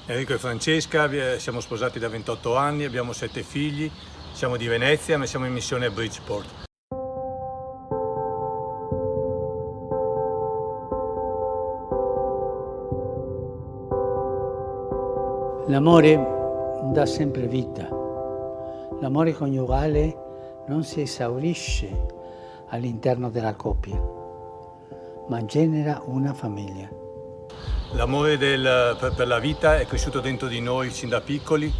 Enrico e Francesca, siamo sposati da 28 anni, abbiamo 7 figli, siamo di Venezia, ma siamo in missione a Bridgeport. L'amore dà sempre vita. L'amore coniugale non si esaurisce all'interno della coppia, ma genera una famiglia. L'amore per la vita è cresciuto dentro di noi sin da piccoli,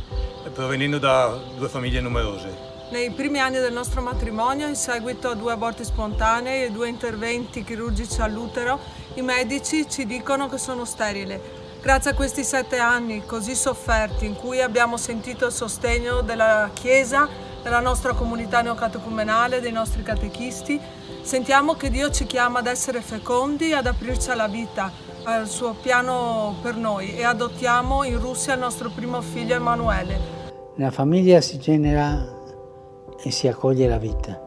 provenendo da 2 famiglie numerose. Nei primi anni del nostro matrimonio, in seguito a 2 aborti spontanei e 2 interventi chirurgici all'utero, i medici ci dicono che sono sterile. Grazie a questi 7 anni così sofferti, in cui abbiamo sentito il sostegno della Chiesa, della nostra comunità neocatecumenale, dei nostri catechisti, sentiamo che Dio ci chiama ad essere fecondi e ad aprirci alla vita, al suo piano per noi, e adottiamo in Russia il nostro primo figlio Emanuele. Nella famiglia si genera e si accoglie la vita.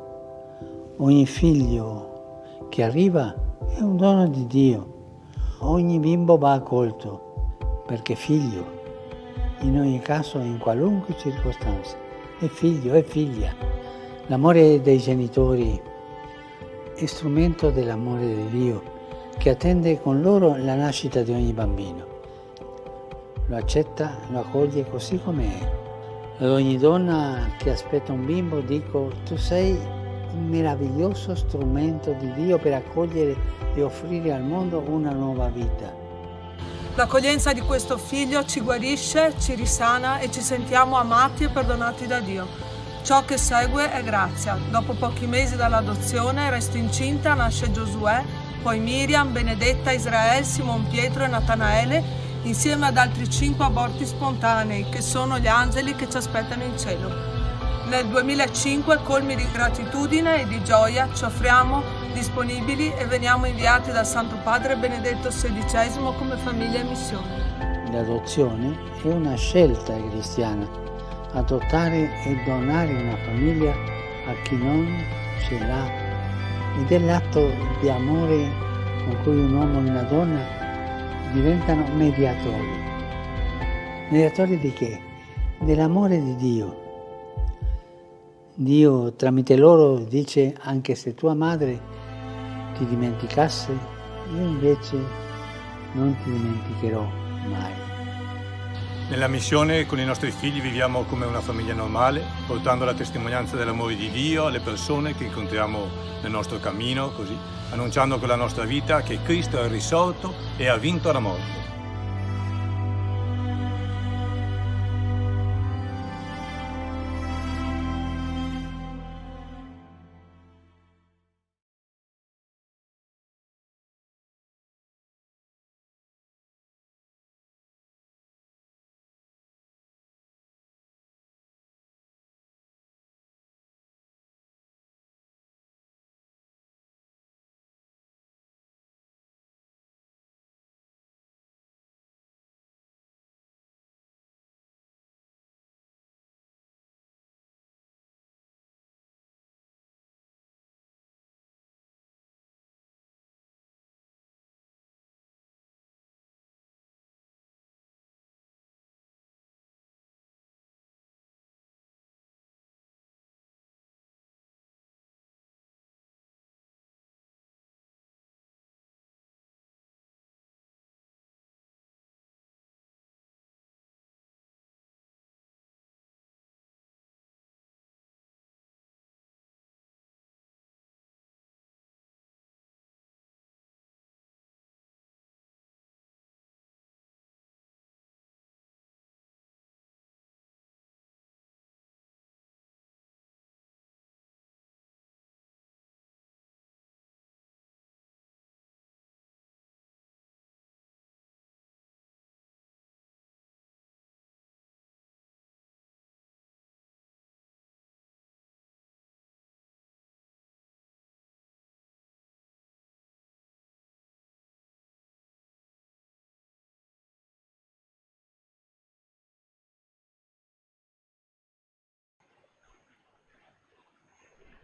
Ogni figlio che arriva è un dono di Dio. Ogni bimbo va accolto perché è figlio, in ogni caso, in qualunque circostanza. È figlio, è figlia. L'amore dei genitori è strumento dell'amore di Dio, che attende con loro la nascita di ogni bambino. Lo accetta, lo accoglie così come è. Ad ogni donna che aspetta un bimbo dico: tu sei un meraviglioso strumento di Dio per accogliere e offrire al mondo una nuova vita. L'accoglienza di questo figlio ci guarisce, ci risana e ci sentiamo amati e perdonati da Dio. Ciò che segue è grazia. Dopo pochi mesi dall'adozione resto incinta, nasce Giosuè, poi Miriam, Benedetta, Israel, Simon Pietro e Natanaele, insieme ad altri 5 aborti spontanei, che sono gli angeli che ci aspettano in cielo. Nel 2005, colmi di gratitudine e di gioia, ci offriamo disponibili e veniamo inviati dal Santo Padre Benedetto XVI come famiglia e missione. L'adozione è una scelta cristiana. Adottare e donare una famiglia a chi non ce l'ha. Ed è l'atto di amore con cui un uomo e una donna diventano mediatori. Mediatori di che? Dell'amore di Dio. Dio tramite loro dice: anche se tua madre ti dimenticasse, io invece non ti dimenticherò mai. Nella missione con i nostri figli viviamo come una famiglia normale, portando la testimonianza dell'amore di Dio alle persone che incontriamo nel nostro cammino, così, annunciando con la nostra vita che Cristo è risorto e ha vinto la morte.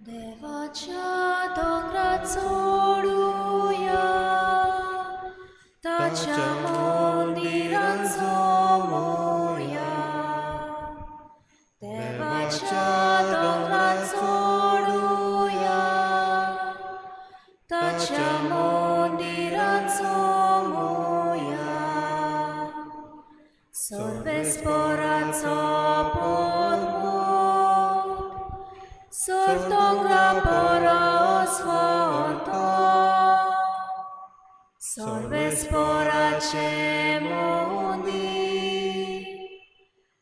देवाच्या डोंगरात सोडूया, ताच्या मंदिरात सोमोया. देवाचे मंदीर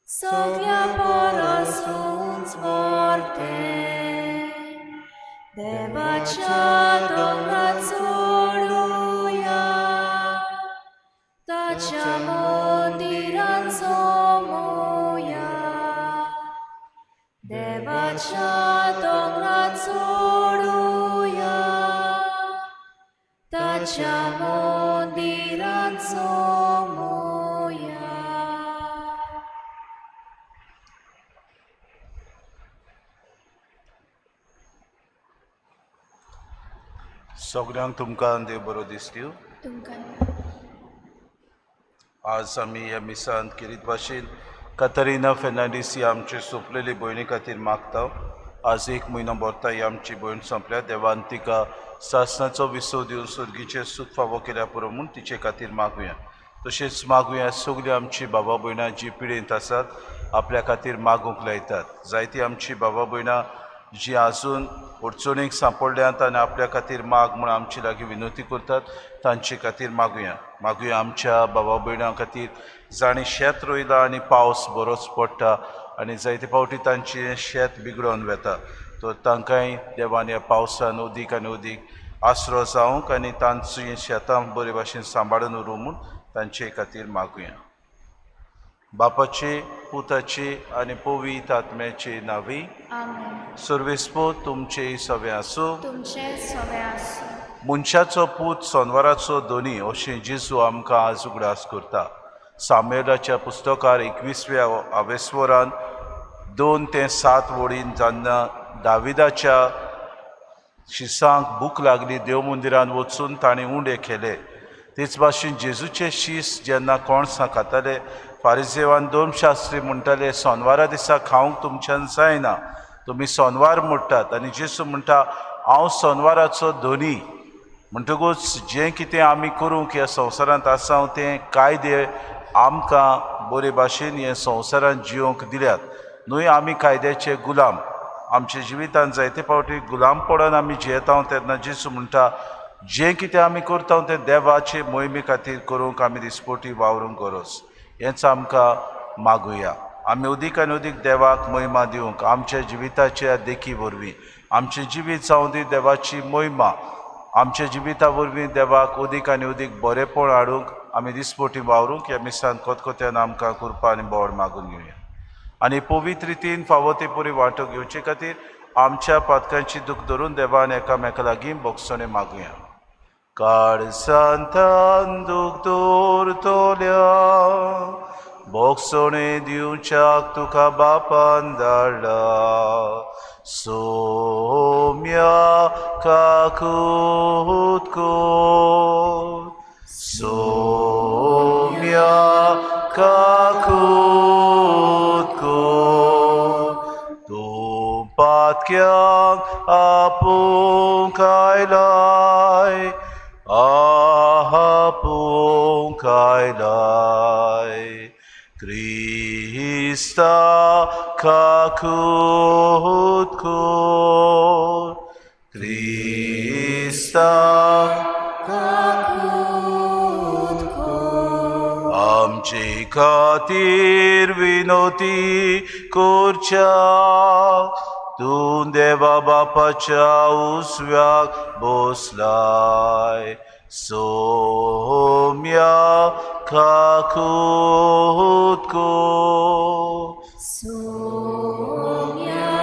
सगळ्या परस उंच व्हरतें देवाच्या दोंगरार चडुया ताच्या मंदिरान सोमुया देवाच्या दोंगरार चडुया ताच्या मंदिरान सोमुया. सगळ्यांक तुमकां देव बरो दिसल्यो. तुमकां. आज आमी ह्या मिसांत किरीत भाशेन कतरिना फेर्नांडीस ही आमची सोंपलेली भयणी खातीर मागता. आज एक म्हयनो भरता ही आमची भयण सोंपल्या. देवान तिका सासणाचो विसव दिवन सुर्गीचें सूख फावो केल्या पुरो म्हूण तिचे खातीर मागुया. तशेंच मागुया सगळीं आमची बाबा भयणां जी पिडेंत आसात आपल्या खातीर मागूंक लायतात. जायतीं आमची बाबा भयणां जी आजून अडचणीक सांपडल्यांत आनी आपल्या खातीर माग म्हूण आमचे लागीं विनवती करतात तांचे खातीर मागुया. मागुया आमच्या बाबा भयणां खातीर जांणी शेत रोयलां आनी पावस बरोच पडटा आनी जायते फावटी तांचें शेत बिगडोन वता, तर तांकांय देवान ह्या पावसान उदीक आनी उदीक आसरो जावंक आनी तांचीं शेतां बरे भाशेन सांबाळून उरूं म्हूण तांचे खातीर मागुया. बापाचे, पुताचे आनी पवित्र आत्म्याचे नांवी. आमेन. सर्वेस्पो तुमचे सवे आसूं. तुमचे सवे आसूं. मनशाचो पूत सोनवाराचो धनी अशें जेजू आमकां आज उगडास करता. सामुएलाच्या पुस्तकार 21व्या आवेस्वरान 2 ते 7 वळीन जेन्ना दाविदाच्या शिसांक भूक लागली देव मंदिरान वचून ताणें उंडे केले. तेच भाशेन जेजूचे शीस जेन्ना कोणसां खाताले फारिजेवान धर्मशास्त्री म्हणटाले सोनवारा दिसा खावंक तुमच्यान जायना, तुमी सोनवार मोडटात. आनी जेजू म्हणटा हांव सोनवाराचो धनी. म्हणटकूच जें कितें आमी करूंक ह्या संवसारांत आसा तें कायदे आमकां बरे भाशेन हे संवसारांत जियोंक दिल्यात न्हय. आमी कायद्याचे गुलाम. आमच्या जिवितांत जायते फावटी गुलामपणान आमी जियेता तेन्ना जेजू म्हणटा जें कितें आमी करता तें देवाचे मोहिमे खातीर करूंक आमी दिसपोटी वावरूंक गरज. हेंच आमकां मागुया. आमी उदीक आनी उदीक देवाक महिमा दिवंक आमच्या जिविताच्या देखी वरवीं आमचें जिवीत जावं दी देवाची महिमा. आमच्या जिविता वरवीं देवाक उदीक आनी उदीक बरेपण हाडूंक आमी दिसपोटी वावरूंक ह्या मिसान कोतकोत्यान आमकां कृपा आनी बोड मागून घेवया. आनी पवित्र रितीन फावो ते पुरी वांटो घेवचे खातीर आमच्या पातकांची दूख धरून देवान एकामेका लागीं भोगसणें मागुया. काळसांतान दूख दवरतल्या भोगसणें दिवच्याक तुका बापान धाडला. सोम्या काकूत कर, सोम्या काकूत कर, तूं पातक्यांक आपूंक आयलाय, आपूंक आयलाय. क्रिस्ता काकूत कर, क्रिस्ता काकूत कर. आमचे खातीर विनवती करच्या तूं देवा बापाच्या उजव्याक बसलाय. सोम्या काकूत कर, सोम्या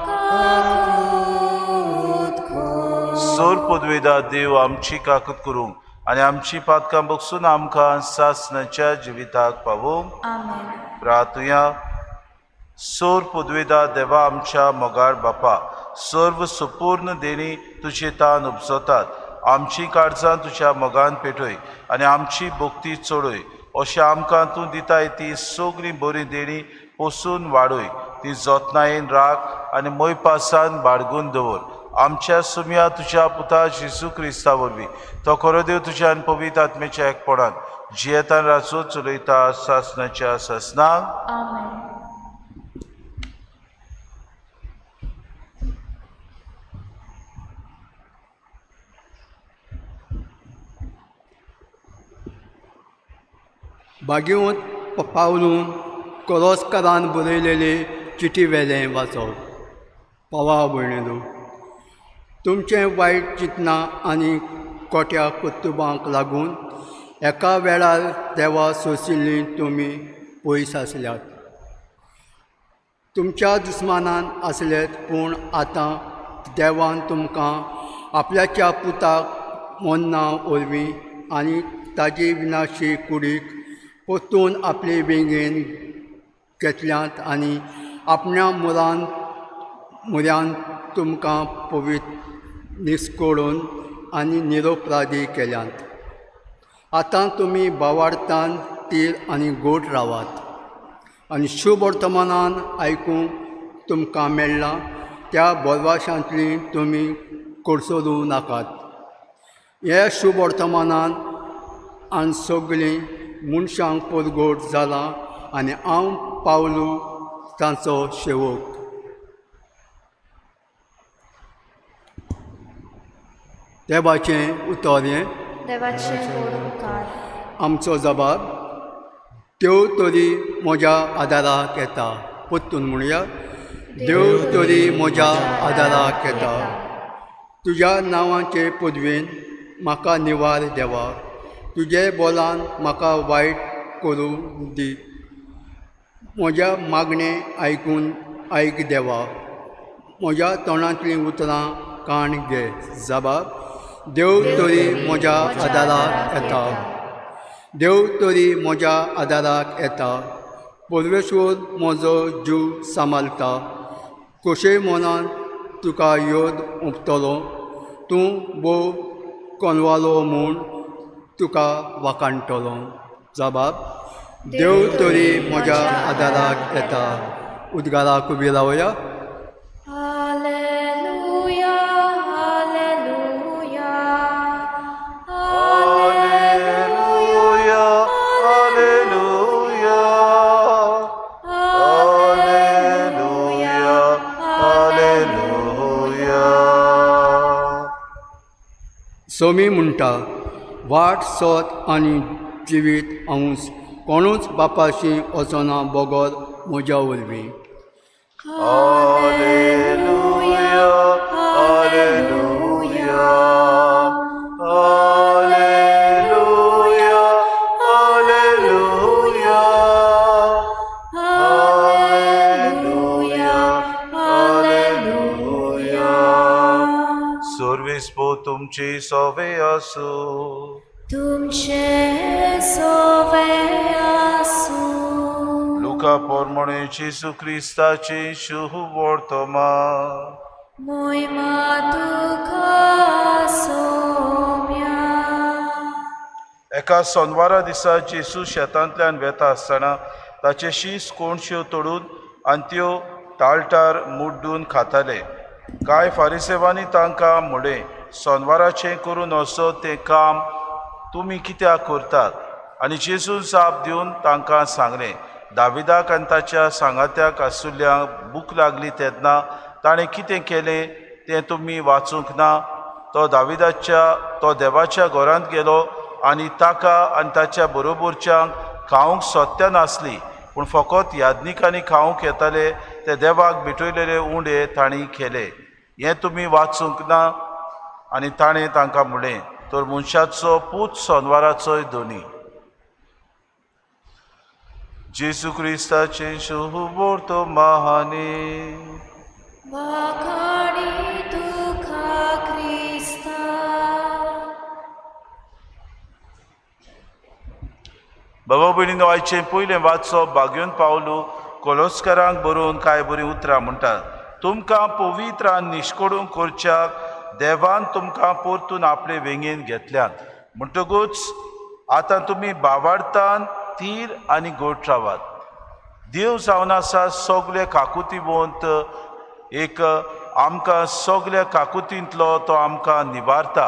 काकूत कर. सोर पदवेदा देव आमची काकूत करूंक आनी आमची पातकां बगसून आमकां सासणाच्या जिविताक पावोवंक. आमेन. प्रार्थुया. सोर पदवेदा देवा आमच्या मोगाळ बापा, सर्व सुपूर्ण देणी तुजे तान उपजतात. आमची काळजां तुज्या मोगान पेटय आनी आमची भक्ती चडय. अशें आमकां तूं दिताय ती सगळीं बरी देणी पोसून वाडय. ती जतनायेन राख आनी मोयपासान बाळगून दवर. आमच्या सुमया तुज्या पुता जेजू क्रिस्ता वरवीं तो खरो देव तुज्या आनी पवित्र आत्म्याच्या एकपणान जियेतान राजो चलयता सासणाच्या सासणाक. आमेन. बागेवंत पावलून कोलोस्करान बरयलेले चिटी वेलें वाचप. पावा भयणीनो, तुमचें वायट चिंतना आनी कोट्या कर्तुबांक लागून एका वेळार देवा सोंशिल्लीं तुमी पयस आसल्यात. तुमच्या दुस्मानान आसलेत, पूण आतां देवान तुमकां आपल्याच्या पुताक मोन्ना वरवीं आनी ताजी विनाशी कुडीक परतून आपले वेंगेन घेतल्यात आनी आपल्या मुऱ्यान तुमकां पवित्र निस्कोडून आनी निरोपराधी केल्यात. आतां तुमी बावार्थान तीर आनी गोड रावात आनी शुभ वर्तमानान आयकूंक तुमकां मेळ्ळां त्या बोरवाशांतली तुमी कोडसोदूं नाकात. हे शुभ वर्तमानान आनी सगळीं मनशांक परगोट जालां आनी हांव पावलू तांचो शेवक. देवाचें उतर हें. देवाचें व्हड उपकार. आमचो जबाब देव तरी म्हज्या आदाराक येता. परतून म्हणया, देव तरी म्हज्या आदाराक येता. तुज्या नांवाचे पदवेन म्हाका निवार देवा, तुजे बोलान म्हाका वायट करूं दी. म्हज्या मागणें आयकून आयक देवा, म्हज्या तोंडांतलीं उतरां काण घे. जबाब देव तरी म्हज्या आदाराक येता. देव तरी म्हज्या आदाराक येता. परमेश्वर म्हजो जीव सांबाळटा. खोशे मनान तुका योद ओंपतलो, तूं भोव कोनवालो म्हूण तुका वाखाणटलो. जबाब देव तरी म्हज्या आदाराक येता. उद्गाराक उबी रावया. हालेलुया, हालेलुया, हालेलुया, हालेलुया, हालेलुया, हालेलुया. सोमी म्हणटा, वाट सत आनी जिवीत हांवूच, कोणूच बापाशी वचना बगर म्हज्या वरवीं. हालेलुया, हालेलुया, हालेलुया, हालेलुया, हालेलुया, हालेलुया. सर्वेस्पो तुमची सोवे आसूं. तुमचे सोवे आसूं. लुका पोरमणे जेजू क्रिस्ताचे शुभ वर्तमान. मोहिमा तुका सोम्या. एका सोनवारा दिसा जेजू शेतांतल्यान वेता आसतना ताचे शीस कोणश्यो तोडून आनी त्यो ताळटार मुड्डून खाताले. कांय फारिसेवांनी तांकां म्हणलें, सोनवाराचें करून असो तें काम तुमी कित्याक करतात? आनी जेजून जाप दिवन तांकां सांगलें, दाविदाक आनी ताच्या सांगात्याक आसुल्ल्यांक भूक लागली तेन्ना ताणें कितें केलें तें तुमी वाचूंक ना? तो देवाच्या घरांत गेलो आनी ताका आनी ताच्या बरोबरच्यांक खावंक सत्या नासली, पूण फकत याज्ञिकांनी खावंक येताले ते देवाक भेटयलेले उंडे तांणी केले. हें तुमी वाचूंक ना? आनी ताणें तांकां म्हणलें, तर मनशाचो पूत सोनवाराचोय धनी. जेजू क्रिस्ताचें शुभ वर्तमानी. वाखाणी तुका क्रिस्ता. बाबा भयणीनो, आयचें पयलें वाचप बागयोन पावलू कोलोस्करांक बरोवन कांय बरीं उतरां म्हणटात, तुमकां पवित्र आनी निश्कोडून करच्याक देवान तुमकां परतून आपले वेंगेन घेतल्यात. म्हणटकूच आतां तुमी बावार्थान थीर आनी गोड रावात. देव जावन आसा सगळे काकुतीवंत, एक आमकां सगळ्या काकुतींतलो तो आमकां निवारता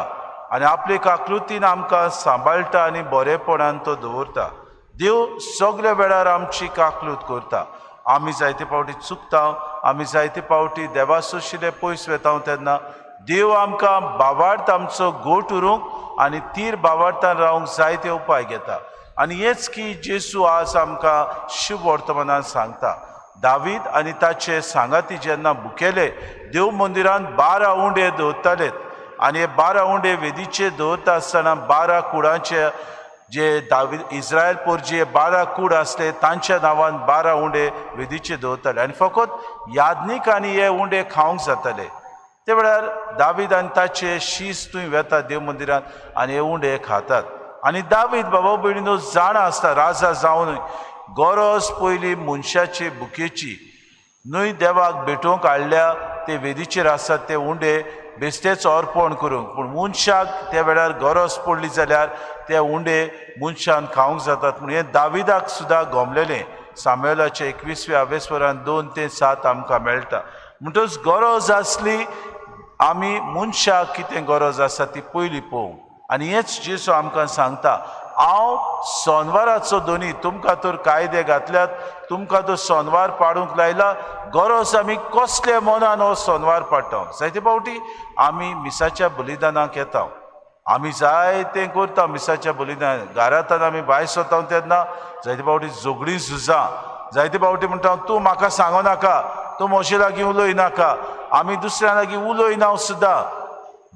आनी आपले काकृतीन आमकां सांबाळटा आनी बरेपणान तो दवरता. देव सगळ्या वेळार आमची काकलूत करता. आमी जायते फावटी चुकता, आमी जायते फावटी देवा सोशिल्ले पयस वेता, तेन्ना देव आमकां बावार्थ आमचो गोट उरूंक आनी तीर बावार्थान रावंक जायते उपाय घेता. आनी हेच की जेजू आज आमकां शुभ वर्तमानान सांगता. दावीद आनी ताचे सांगाती जेन्ना भुकेले देव मंदिरान 12 उंडे दवरताले आनी हे 12 उंडे वेदीचेर दवरता आसतना 12 कुडांचे जे दावीद इस्रायल पोरजे 12 कूड आसले तांच्या नांवान 12 उंडे वेदीचेर दवरताले आनी फकत याज्ञिकांनी हे उंडे खावंक जाताले. ते वेळार दावीद आनी ताचे शीस थंय वेता देव मंदिरान आनी हे उंडे खातात. आनी दावीद बाबा भयणीनो जाणा आसता राजा जावनूय गरज पयली मनशाचे भुकेची न्हय देवाक भेटोवंक हाडल्या ते वेदीचेर आसात ते उंडे बेश्टेच अर्पण करूंक, पूण मनशाक त्या वेळार गरज पडली जाल्यार ते उंडे मनशान खावंक जातात. पूण हें दाविदाक सुद्दां गोमलेलें. सामुएलाच्या 21व्या आवेस्वरान 2 ते 7 आमकां मेळटा. म्हणटकच गरज आसली आमी मनशाक कितें गरज आसा ती पयली पळोवंक. आनी हेच जेजू आमकां सांगता, हांव सोनवाराचो दोनी, तुमकां तर कायदे घातल्यात, तुमकां तर सोनवार पाडूंक लायला, गरज आमी कसले मनान हो सोनवार पाडटा. जायते फावटी आमी मिसाच्या बलिदानाक येता, आमी जायतें करता मिसाच्या बलिदान. घरांत आमी भायर सरता तेन्ना जायते फावटी झगडीं झुजां, जायते फावटी म्हणटा तूं म्हाका सांगो नाका, तूं म्हजे लागीं उलय नाका, आमी दुसऱ्या लागीं उलयना सुद्दां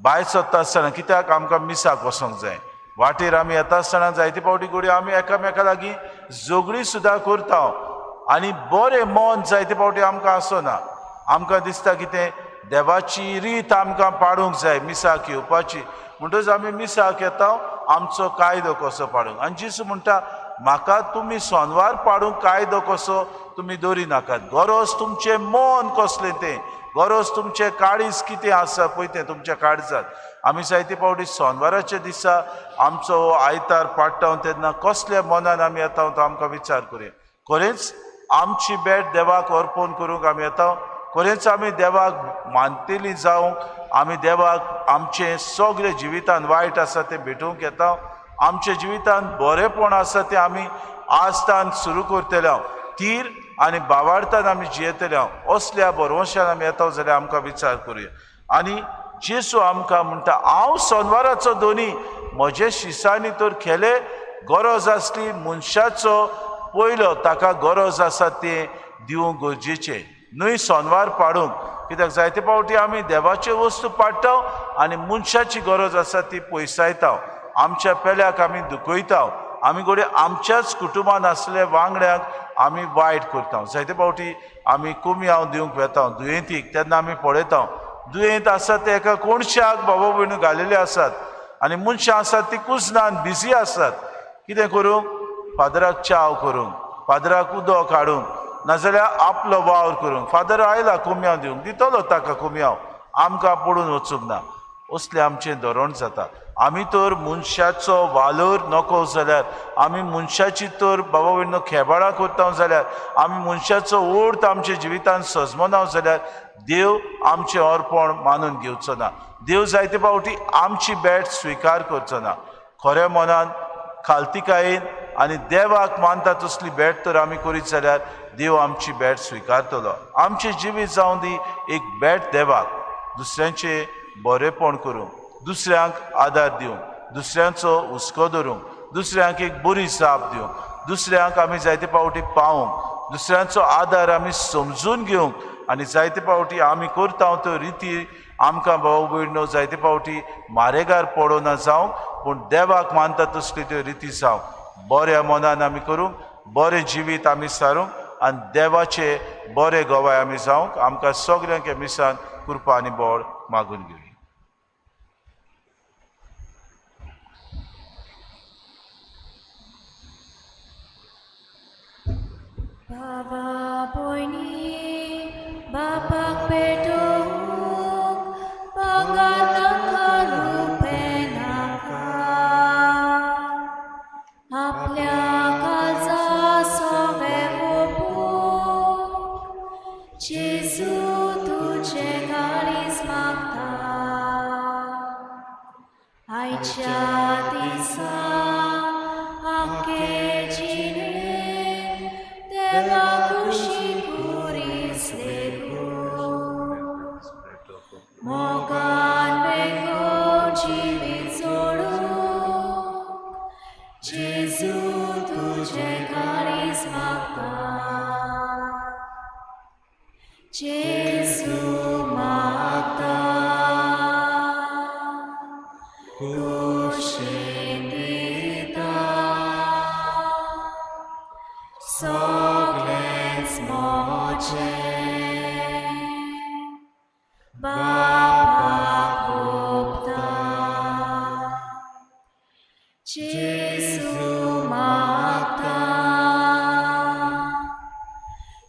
भायर सरता आसतना, कित्याक आमकां मिसाक वचोंक जाय. वाटेर आमी येता आसतना जायते फावटी घडये आमी एकामेका लागीं झगडीं सुद्दां करता आनी बरें मन जायते फावटी आमकां आसना. आमकां दिसता कितें देवाची रीत आमकां पाडूंक जाय मिसाक येवपाची, म्हणटकच आमी मिसाक येता आमचो कायदो कसो पाडूंक. आनी जेजू म्हणटा म्हाका तुमी सोनवार पाडूंक कायदो कसो तुमी दवरी नाकात, गरज तुमचें मन कसलें तें, गरज तुमचें काळीज कितें आसा पळय तें तुमच्या काळजांत. आमी जायते फावटी सोनवाराच्या दिसा आमचो आयतार पाडटा तेन्ना कसल्या मनान आमी येता तो आमकां विचार करुया. खरेंच आमची भेट देवाक अर्पण करूंक आमी येता, खरेंच आमी देवाक मानतली जावंक, आमी देवाक आमचें सगळें जिवितान वायट आसा तें भेटोवंक येता, आमच्या जिवितान बरेंपण आसा तें आमी आजतान सुरू करतले, तीर आनी बावार्थान आमी जियेतले, असल्या बरवशान आमी येता जाल्यार आमकां विचार करुया. आनी जेजू आमकां म्हणटा हांव सोनवाराचो दोनी, म्हजे शिसांनी तर केले, गरज आसली मनशाचो पयलो ताका गरज आसा तें दिवंक गरजेचें न्हय सोनवार पाडूंक. कित्याक जायते फावटी आमी देवाच्यो वस्तू पाडटा आनी मनशाची गरज आसा ती पयसायता, आमच्या पेल्याक आमी दुखयता, आमी घडये आमच्याच कुटुंबान आसले वांगड्यांक आमी वायट करता. जायते फावटी आमी कोमयांव दिवंक वेता दुयेंतीक, तेन्ना आमी पळयता दुयेंत आसा ते एका कोणशाक बाबा भयणू घालेले आसात आनी मनशां आसात ती कुजनान बिजी आसात, कितें करूंक फादराक च्याव करूंक, फादराक उदक हाडूंक, नाजाल्यार आपलो वावर करूंक. फादर आयला कोमयांव दिवंक, दितलो ताका कोमयांव, आमकां पडून वचूंक ना. असलें आमचें धोरण जाता. आमी तर मनशाचो वालोर नको जाल्यार, आमी मनशाची तर बाबा भयणो खेबाळां करता जाल्यार, आमी मनशाचो ओर्थ आमच्या जिवितान सजमना जाल्यार देव आमचें अर्पण मानून घेवचो ना. देव जायते फावटी आमची भेट स्विकार करचो ना. खऱ्या मनान खालतिकायेन आनी देवाक मानता तसली भेट तर आमी करीत जाल्यार देव आमची भेट स्विकारतलो. आमचें जिवीत जावं दी एक भेट देवाक, दुसऱ्यांचें बरेंपण करूंक, दुसऱ्यांक आदार दिवंक, दुसऱ्यांचो हुस्को धरूंक, दुसऱ्यांक एक बरी जाप दिवंक, दुसऱ्यांक आमी जायते फावटी पावोवंक, दुसऱ्यांचो आदार आमी समजून घेवंक. आनी जायते फावटी आमी करता त्यो रिती आमकां भाव भयणो जायते फावटी मारेगार पडोना जावंक, पूण देवाक मानता तसल्यो त्यो रिती जावंक बऱ्या मनान आमी करूंक, बरें जिवीत आमी सारूंक आनी देवाचे बरे गवाय आमी जावंक. आमकां सगल्यांक ह्या मिसान कृपा आनी बळ मागून घेवया. बाबा भयणी बापाक पेटोवंक भांगर नाका रुपें नाका, आपल्या काळजा सोवे ओपूंक जेजू तुजें काळीज मागता. आयच्या दिसा आख्खे जिणेंत देवा खुशी कुरीस लेगून मोगान बेगोन जिवीत जोडूंक जेजू जेजू मागता कुशीन दिता सगळेंच म्हजें बापाक ओंपता. जेजू मागता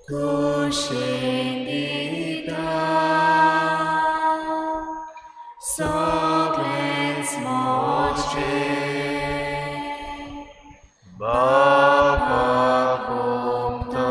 कुशीन दिता सगळेंच म्हजें बापाक ओंपता.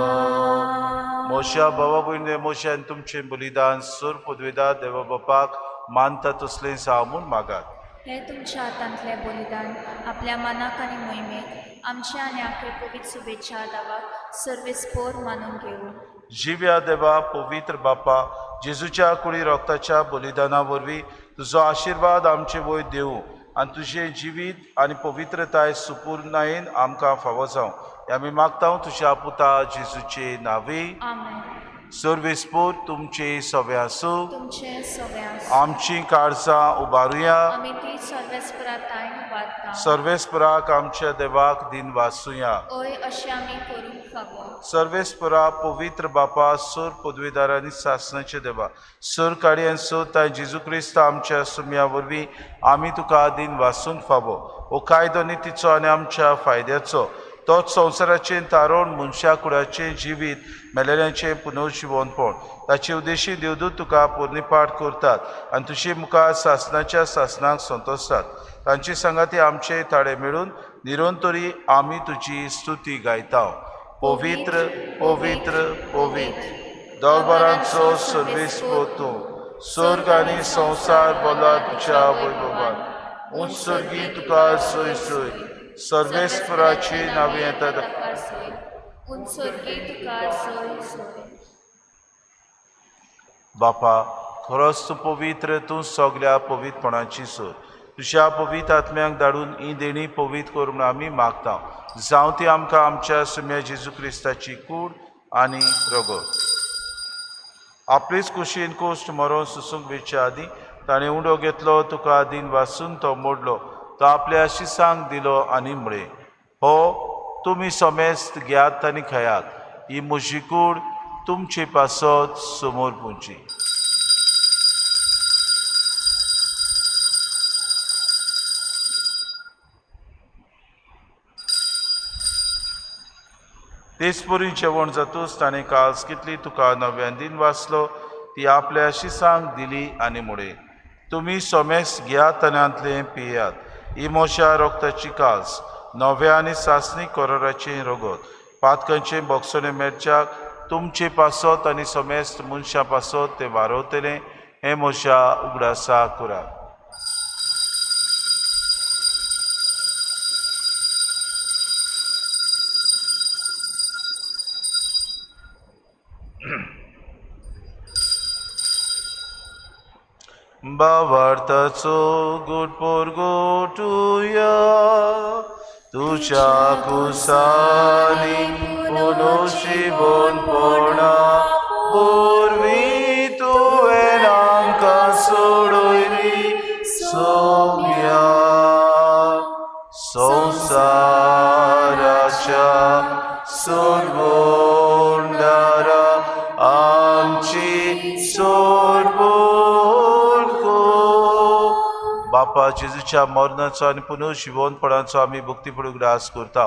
मोशा भावा भयणी, मोशान तुमचें बलिदान सुर पदवेदार देवा बापाक मानता तसलें जावं म्हूण मागात. हे तुमच्या हातांतलें बलिदान आपल्या मनाक आनी मोहिमेक आमच्या आनी आखे पवित्र शुभेच्छा दावाक सर्वेस्पोर मानून घेवं. जिव्या देवा पवित्र बापा, जेजूच्या कुडी रोगताच्या बलिदाना वरवीं तुजो आशिर्वाद आमचे वयर देवूं आनी तुजें जिवीत आनी पवित्रताय सुपूर्णायेन आमकां फावो जावं हें आमी मागता तुज्या पुता जेजूचे नांवी. आमेन. सर्वेस्पोर तुमचे सवे आसूं. तुमचे सवे आसूं. आमची काळजां उबारुया. आमी ती सर्वेस्परा ताईन उबारता. सर्वेस्पराक आमच्या देवाक दिन वासुया. हय, अशें आमी करूंक फावो. सर्वेस्परा पवित्र बापा, सोर पदवीदार आनी सासणाचे देवा, सोर काडी आनी सोर ताय जेजू क्रिस्त आमच्या सुम्या वरवीं आमी तुका दिन वासूंक फावो. हो कायदो नितीचो आनी आमच्या फायद्याचो, तोच संवसाराचें तारण, मनशा कुडाचें जिवीत, मेलेल्यांचें पुनर्जिवनपण. ताचे उद्देशी देवदूत तुका पुर्णीपाठ करतात आनी तुजे मुखार सासणाच्या सासणाक संतोषतात. तांची सांगाती आमचे ताळे मेळून निरंतरी आमी तुजी स्तुती गायता. पवित्र पवित्र पवित्र दरबारांचो सर्वेस्पोर तूं, स्वर्ग आनी संवसार बोला तुज्या वैभवान. उंच स्वर्गी तुका सोय सोय, सर्वेस्पराची नांवी येतात. उंचोर्गी तुका सोय सोय. बापा, खरोच तूं पवित्र, तूं सगल्या पवित्रपणाची सोय. तुज्या पवित्र आत्म्याक धाडून ही देणी पवित्र कर म्हूण आमी मागता. जावं ती आमकां आमच्या सुम्या जेजू क्रिस्ताची कूड आनी रगत. आपलेच कुशीन कोश्ट मरोन सुसूंक वेच्या आदीं ताणें उंडो घेतलो, तुका दिन वासून तो मोडलो, तो आपल्या शिसांक दिलो आनी म्हळें, हो तुमी समेस्त घेयात आनी खायात, ही म्हजी कूड तुमचे पासत समोर पुंची. तेच परी जेवण जातूच ताणें काल्स कितली तुका नव्यान दिन वाचलो, ती आपल्या शिसांक दिली आनी म्हळें, तुमी सोमेस घेयात आनी हांतलें पियात, ही म्हज्या रोगताची काल्स, नव्या आनी सासणी कोरोराचें रगत, पातकांचें बोगसणें मेळच्याक तुमचे पासत आनी समेस्त मनशां पासत तें वारवतलें, हें म्हज्या उगडासा करात. बावार्थाचो गुड पोरगोटुया, तुज्या कुसानी पुनोशिवनपणा वरवीं तुवें आमकां सोडयली सोम्या. संवसाराच्या सोडवणदारा आमची सोडवण कर. बापा, जेजूच्या मरणाचो आनी पुनर्जिवनपणाचो आमी भक्तीपूर्ण उगडास करता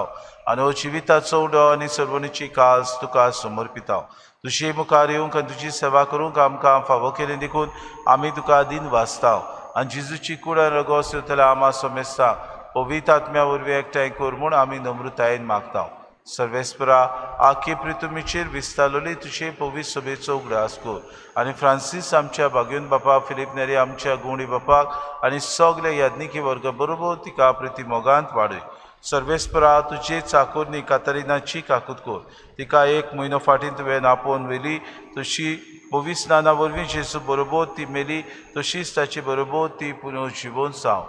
आनी हो जिविताचो उडो आनी सर्वणीची कास तुका समर्पिता. तुजे मुखार येवंक आनी तुजी सेवा करूंक आमकां फावो केली देखून आमी तुका दिन वाचता आनी जेजूची कूड आनी रगत येतल्या आमा समेस्ता पवित्र आत्म्या वरवीं एकठांय कर म्हूण आमी नम्रतायेन मागता. सर्वेस्परा, आखे प्रितुमीचेर विस्तारलेली तुजे पवित्र सभेचो उगडास कर आनी फ्रांसीस आमच्या भाग्योन बापा, फिलीप नेरी आमच्या गुंडी बापाक आनी सगल्या याज्ञिकी वर्ग बरोबर तिका प्रिती मोगांत वाडय. सर्वेस्परा, तुजे चाकोरनी कातरिनाची काकूत कर, तिका एक म्हयनो फाटीं तुवें आपोवन व्हेली, तशी पवित्र स्नाना वरवीं जेजू बरोबर ती मेली, तशीच ताचे बरोबर ती पुनर्जिवोन जावं.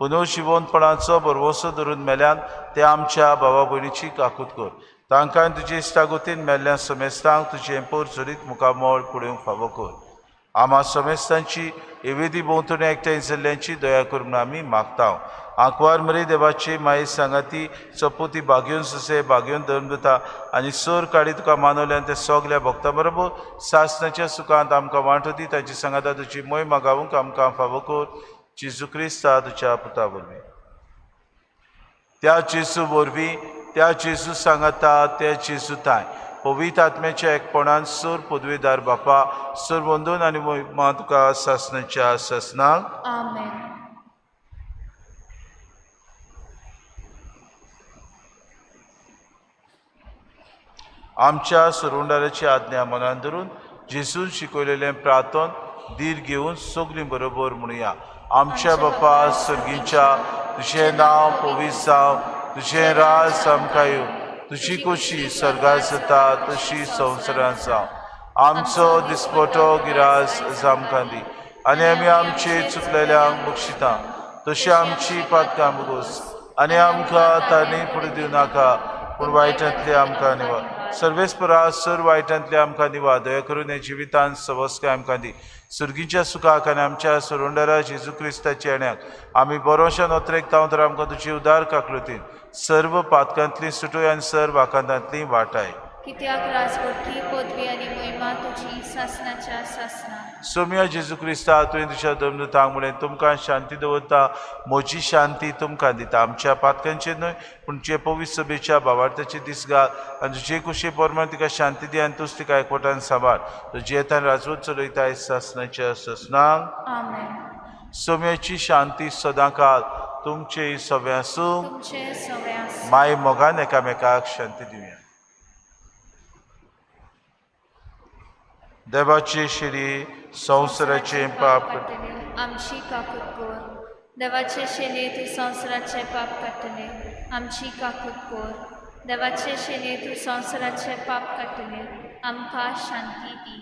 पुनर्जिवनपणाचो भरवंसो धरून मेल्यान ते आमच्या भावा भयणीची काकूत कर. तांकां तुजे इश्टागतीन मेल्ल्या समेस्तांक तुजें पोरचुरीत मुखामळ पळोवंक फावो कर. आमा समेस्तांची एवेदी भोंवतणी एकठांय जाल्ल्यांची दया कर म्हूण आमी मागता. आंकवार मरे देवाची माये सांगाती चपोती बागेवन सुसे बागेवन धर्म दिता आनी सोर काडी तुका मानवल्यान ते सगल्या भक्ता बरोबर सासणाच्या सुखांत आमकां वांटो दी. तांची सांगाता तुजी मोय मागावंक आमकां फावो कर, जेजू क्रिस्ता तुज्या पुता वरवीं. त्या जेजू वरवीं, त्या जेजू सांगाता, त्या जेजू ताय पवित्र आत्म्याच्या एकपणान सोर पदवेदार बापा सोर वंदून आनी मोहिमा तुका सासणाच्या सासणाक. आमेन. आमच्या सुरुंडाराची आज्ञा मनान धरून जेजून शिकयलेलें प्रार्थन धीर घेवन सगळीं बरोबर म्हणुया. आमच्या बापा सर्गीच्या, तुजें नांव पवित्र जावं, तुजें राज आमकां येवं, तुजी खोशी स्वर्गार जाता तशी संवसारांत जावं. आमचो दिसपटो गिरास आमकां दी आनी आमी आमचे चुकलेल्यांक बक्षिता तशी आमची पातकां बगोस आनी आमकां तांणी फुडें दिवं नाका, पूण वायटांतले आमकां निवा. सर्वेस्परा सर वायटांतले आमकां निवा. दया करून हे जिवितान सवस्काय आमकां दी. सुर्गीच्या सुखाक आनी आमच्या सुरुंडरा जेजू क्रिस्ताच्या येण्याक आमी बरोशा नोत्रेक तांव तर आमकां तुजी उदार काकलुतीन सर्व पातकांतली सुटोय आनी सर्व आकांतांतली वाटाय. कित्याक राजवटी, पदवी आनी मोहिमा तुजी सासणाच्या सासणा. सोम्या जेजू क्रिस्ता, तुवें तुज्या धर्मदूतांक म्हणलें, तुमकां शांती दवरता, म्हजी शांती तुमकां दिता. आमच्या पातकांचेर न्हय पूण जे पवित्र सभेच्या भावार्थाचे दीस घाल आनी तुजे कुशे प्रमाण तिका शांती दी आनी तूच तिका एकवटान सांबाळ. तुजे येतान राजवट चलयताय सासणाच्या सासणाक. आमेन. सोम्याची शांती सदांकाळ तुमचे सगळें आसूं. तुमचे सगळे आसूं. माय मोगान एकामेकाक शांती दिवया. देवाची शिरी संवसाराचें पाप काडटले, आमची काकूत कर. देवाचे शेले तूं संवसाराचें पाप काडटले, आमची काकूत कर. देवाचे शेले तूं संवसाराचें पाप काडटले, आमकां शांती दी.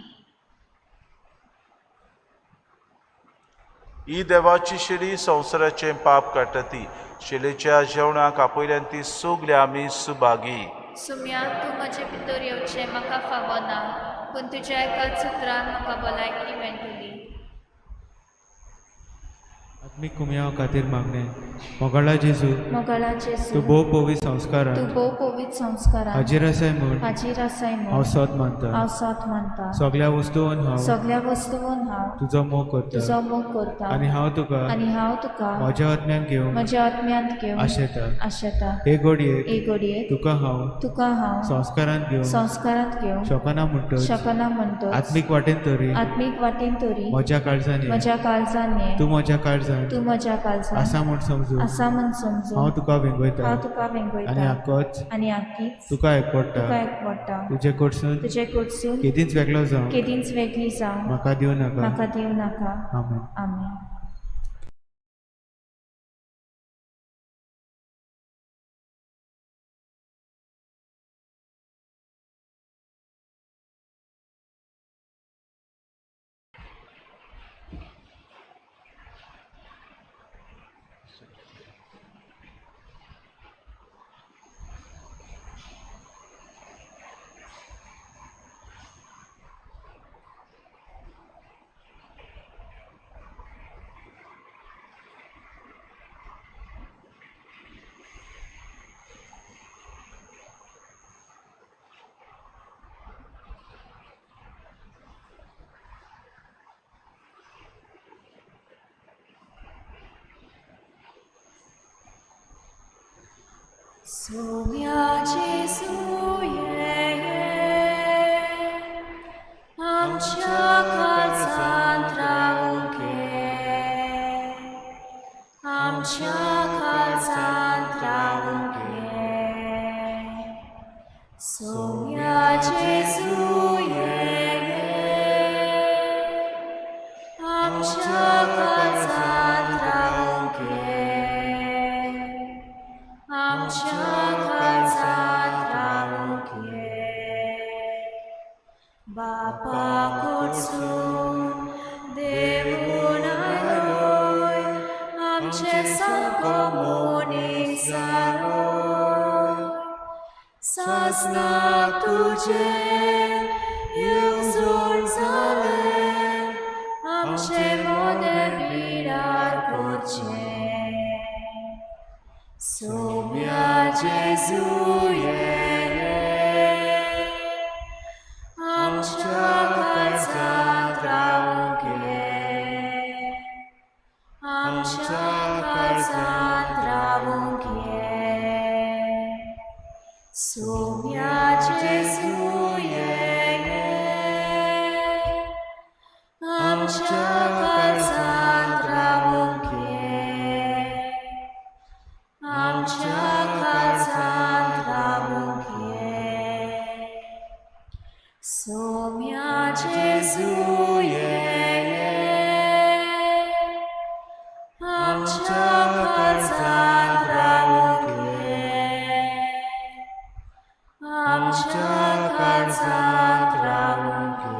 ही देवाची शिरी संवसाराचें पाप काडटा ती शिलेच्या जेवणाक आपयल्यान ती सगळी आमी सुभागी. सुम्या, तूं म्हजे भितर येवचें म्हाका फावो ना, पूण तुज्या एकाच उतरान म्हाका भलायकी मेळटली. आत्मीक कुमयाव खातीर मागणें. मोगाळा जेजू, मोगाळा जेजू, तूं भोव पवित्र संस्कारान तूं भोव पवित्र संस्कारान हाजीर आसाय म्हूण हाजीर आसाय हांव म्हूण सोद मानता. हांव सोद मानता. सगळ्या वस्तून हांव सगळ्या वस्तून हांव तुजो मोग करता तुजो मोग करता आनी हांव तुका आनी हांव तुका म्हज्या आत्म्यान घेवंक म्हज्या आत्म्यांत घेवन आशेता. आशेता. हे घडयेक हे घडयेक तुका हांव तुका हांव संस्कारांत घेवंक संस्कारांत घेवंक शकना म्हणटच शकना म्हणटच आत्मीक वाटेन तरी आत्मीक वाटेन तरी म्हज्या काळजान ये. म्हज्या काळजान ये. तूं म्हज्या काळजान तूं म्हज्या काळजान आसा म्हूण समजून आसा म्हूण समजून हांव तुका वेंगयता हांव तुका आनी वेंगयता आकोच आनी आकीच तुका एकवडटा. तुका एकवडटा. तुजे कडसून तुजे कडसून केदींच वेगळो जावंक केदींच वेगळी जावं म्हाका दिवं नाका. म्हाका दिवं नाका. आमेन. आमेन. Sumia Jesu ye आमच्या काळजांत रावूंक ये, आमच्या काळजांत रावूंक ये. सोम्या जेजू ये, आमच्या काळजांत रावूंक ये, आमच्या काळजांत रावूंक ये. बापा कडसून देवून आयलोय, आमचे सामको मनीस जालोय. सासनाक तुजें येवजण जालें, आमचे मोदें बिरार करचें. सोम्या जेजू ये, आमच्या काळजांत रावूंक ये, आमच्या काळजांत रावूंक ये. सोम्या जेजू ये, आमच्या काळजांत रावूंक ये, आमच्या काळजांत रावूंक ये. सोम्या जेजू ये, आमच्या काळजांत रावूंक ये, आमच्या काळजांत रावूंक ये.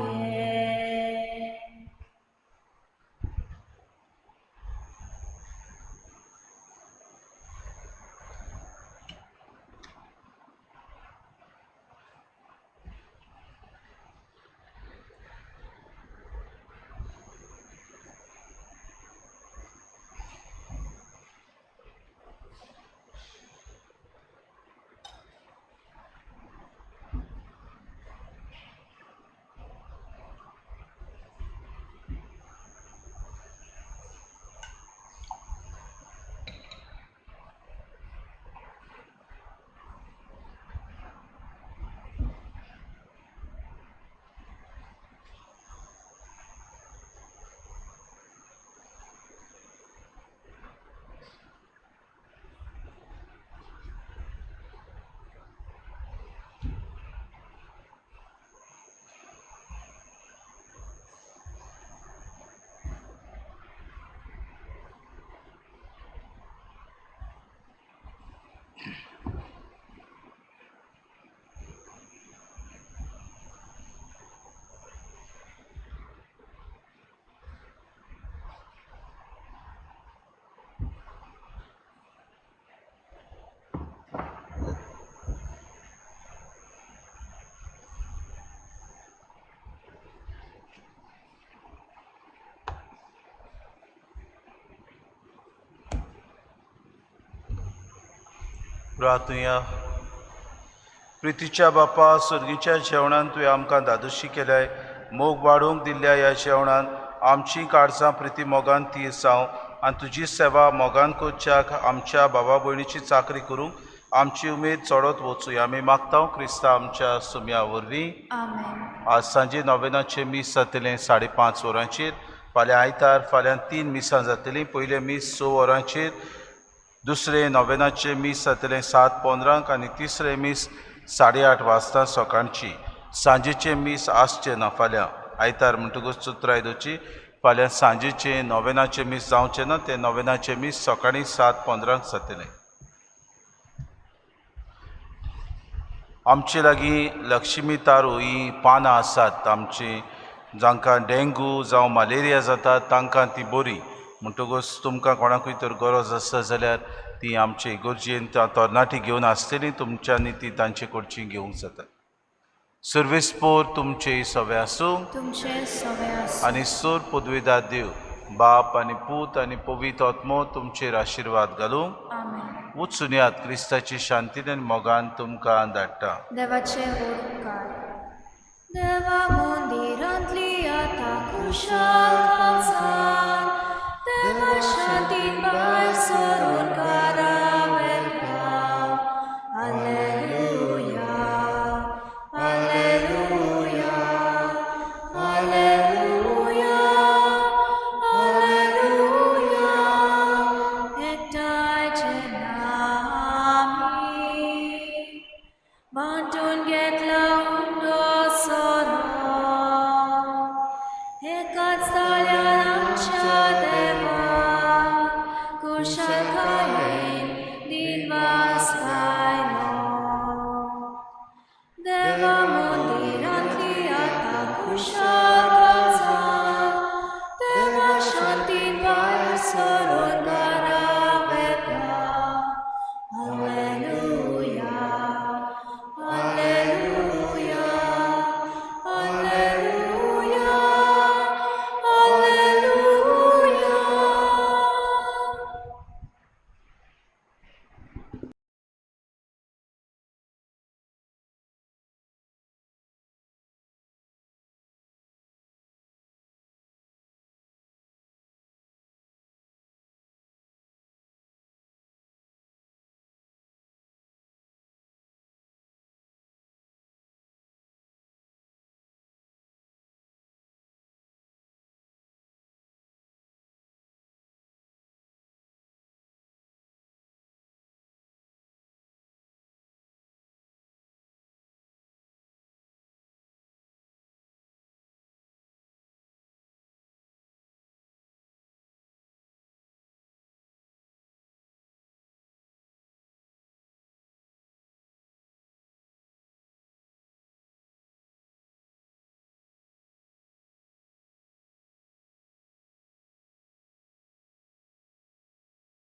प्रार्थुया. प्रितीच्या बापा, सर्गीच्या जेवणान तुवें आमकां धादोशी केल्याय. मोग वाडोवंक दिल्ल्या ह्या जेवणान आमची काळजां प्रिती मोगान तीर जावं आनी तुजी सेवा मोगान करच्याक आमच्या बाबा भयणीची चाकरी करूंक आमची उमेद चडत वचूया. आमी मागता क्रिस्ता आमच्या सुम्या वरवीं. आमेन. आज सांजे नोवेनाचें मीस जातलें 5:30 वरांचेर. फाल्यां आयतार, फाल्यां 3 मिसां जातलीं. पयलें मीस 6 वरांचेर, दुसरें नोवेनाचें मीस जातलें 7:15 आनी तिसरें मीस 8:30 वाजता सकाळची. सांजेचें मीस आसचें ना फाल्यां आयतार, म्हणटकूच चुत्राय दवरची. फाल्यां सांजेचें नोवेनाचें मीस जावचें ना, तें नोवेनाचें मीस सकाळीं 7:15 जातलें. आमचे लागीं लक्ष्मी तारू ही पानां आसात. आमची जांकां डेंगू जावं मलेरिया जाता तांकां ती बरी. म्हणटकूच तुमकां कोणाकूय तर गरज आसा जाल्यार ती आमचे इगर्जेन तरणाटी घेवन आसतली, तुमच्यांनी ती तांचे कडची घेवंक जाता. सर्वेस्पोर तुमचे सवे आसूं तुमचे सवे आसूं आनी सोर पदवेदार देव बाप आनी पूत आनी पवित्र आत्मो तुमचेर आशिर्वाद घालूं. आमेन. वचुनयात क्रिस्ताची शांतीन आनी मोगान तुमकां धाडटा. देवाचे व्हड उपकार. देवा मंदिरांतली आतां खुशाल काळजान, देवा शांतीन